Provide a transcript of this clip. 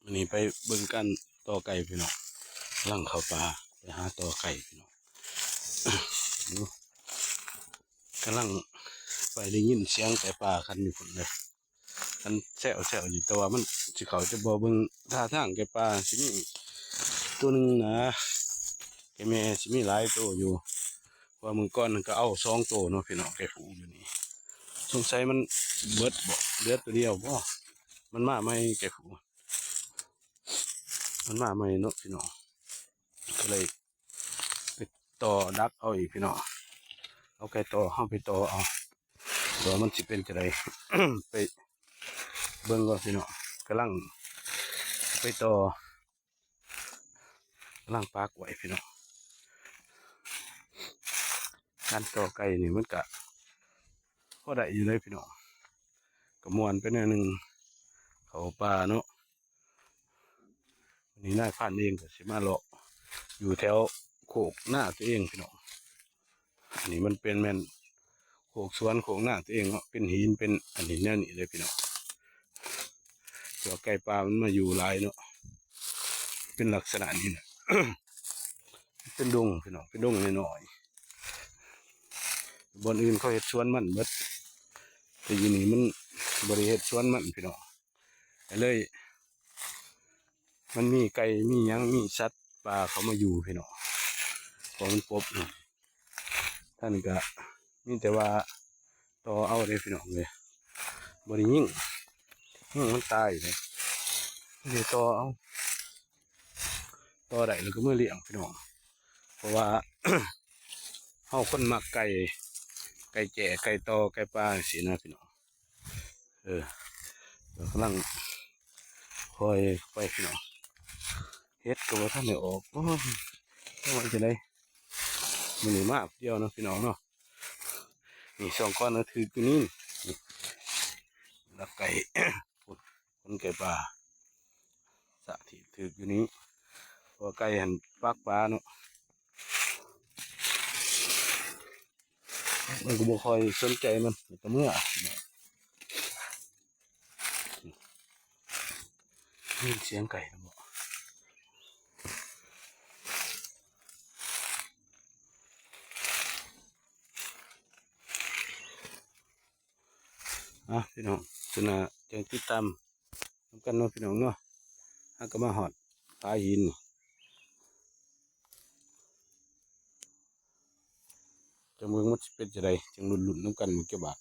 ອັນນີ້ໄປເບິ່ງການຕໍ່ໄກ່ພີ່ນ້ອງ, ກຳລັງເຂົ້າປ່າໄປຫາຕໍ່ໄກ່ພີ່ນ້ອງ. ກຳລັງໄປໄດ້ຍິນສຽງໄກ່ປ່າຄັນຢູ່ພຸ້ນເດ້, ຄັນແຊວໆຢູ່ ແຕ່ວ່າມັນຊິເຂົ້າຈະບໍ່ເບິ່ງ ທ່າທາງໄກ່ປ່າຊິມີຕົວໜຶ່ງນະ, ໄກ່ແມ່ຊິມີຫຼາຍໂຕຢູ່ ເພາະວ່າມື້ກ່ອນກໍເອົາສອງໂຕເນາະພີ່ນ້ອງ, ໄກ່ຜູ້ຢູ່ນີ້ ສົງໄສມັນເບິດບໍ ເຫຼືອໂຕດຽວບໍ, ມັນມາໃໝ່ໄກ່ຜູ້ ມັນມາໃໝ່ເນາະພີ່ນ້ອງ, ກໍເລີຍໄປຕໍ່ດັກເອົາອີກພີ່ນ້ອງ, ເອົາໄກ່ຕໍ່ ເຮົາໄປຕໍ່ເອົາ ວ່າມັນຊິເປັນຈັ່ງໃດ ໄປເບິ່ງກ່ອນພີ່ນ້ອງ, ກຳລັງໄປຕໍ່ ກຳລັງປັກໄວ້ພີ່ນ້ອງ. ການຕໍ່ໄກ່ນີ້ມັນກະພໍໄດ້ຢູ່ເດ້ພີ່ນ້ອງ, ກະມ່ວນໄປແນວໜຶ່ງ ເຂົ້າປ່າເນາະ. ວັນນີ້ນາຍພານເອງກໍຊິມາເລາະຢູ່ແຖວໂຄກນາຕົວເອງພີ່ນ້ອງ. ອັນນີ້ມັນເປັນແມ່ນໂຄກສວນໂຄກນາຕົວເອງເນາະ, ເປັນຫີນເປັນອັນນີ້ແນວນີ້ເດ້ພີ່ນ້ອງ. ແຕ່ວ່າໄກ່ປ່າມັນມາຢູ່ຫຼາຍເນາະ, ເປັນລັກສະນະນີ້ນະ ເປັນດົງພີ່ນ້ອງ, ເປັນດົງນ້ອຍໆ. ບ່ອນອື່ນເຂົາເຮັດສວນມັນເບິດ, ແຕ່ຢູ່ນີ້ມັນບໍ່ໄດ້ເຮັດສວນມັນພີ່ນ້ອງ, ກໍເລີຍ ມັນມີໄກ່ມີຫຍັງ ມີສັດປ່າເຂົ້າມາຢູ່ພີ່ນ້ອງ, ເພາະມັນປົບນະ. ທ່ານກໍມີແຕ່ວ່າຕໍ່ເອົາເດ້ພີ່ນ້ອງເອີຍ, ບໍ່ໄດ້ຍິງ, ຍິງມັນຕາຍເດ້, ມີແຕ່ຕໍ່ເອົາ, ຕໍ່ໄດ້ແລ້ວກໍເມືອລ້ຽງພີ່ນ້ອງ. ເພາະວ່າເຮົາຄົນມັກໄກ່ ໄກ່ແຈ້ ໄກ່ຕໍ່ ໄກ່ປ່າຈັ່ງຊີ້ນະພີ່ນ້ອງ. ເອີ ກຳລັງຄ່ອຍໄປພີ່ນ້ອງ, ເຫັດກໍບໍ່ທັນໄດ້ອອກ. ໂອ້ຍ ຈັກວ່າຈັ່ງໃດ, ມື້ນີ້ມາຜູ້ດຽວເນາະພີ່ນ້ອງເນາະ. ນີ້ສອງຄອນກໍຖືກຢູ່ນີ້ ນີ້ ລັກໄກ່ ຄົນໄກ່ປ່າ ສະທີ່ຖືກຢູ່ນີ້ ເພາະວ່າໄກ່ຫັ້ນປັກປາເນາະ. ມັນກໍບໍ່ຄ່ອຍສົນໃຈມັນ ມັນກໍເມືອ. ໄດ້ຍິນສຽງໄກ່ແລ້ວບໍ? ອ່ະ ພີ່ນ້ອງ ເທື່ອໜ້າຈັ່ງຕິດຕາມນຳກັນເນາະ ພີ່ນ້ອງເນາະ. ເຮົາກໍມາຮອດຜາຫີນນີ້ ຈັ່ງເບິ່ງມັນຊິເປັນຈັ່ງໃດ ຈັ່ງລຸ້ນໆນຳກັນມື້ເກັບບາດ.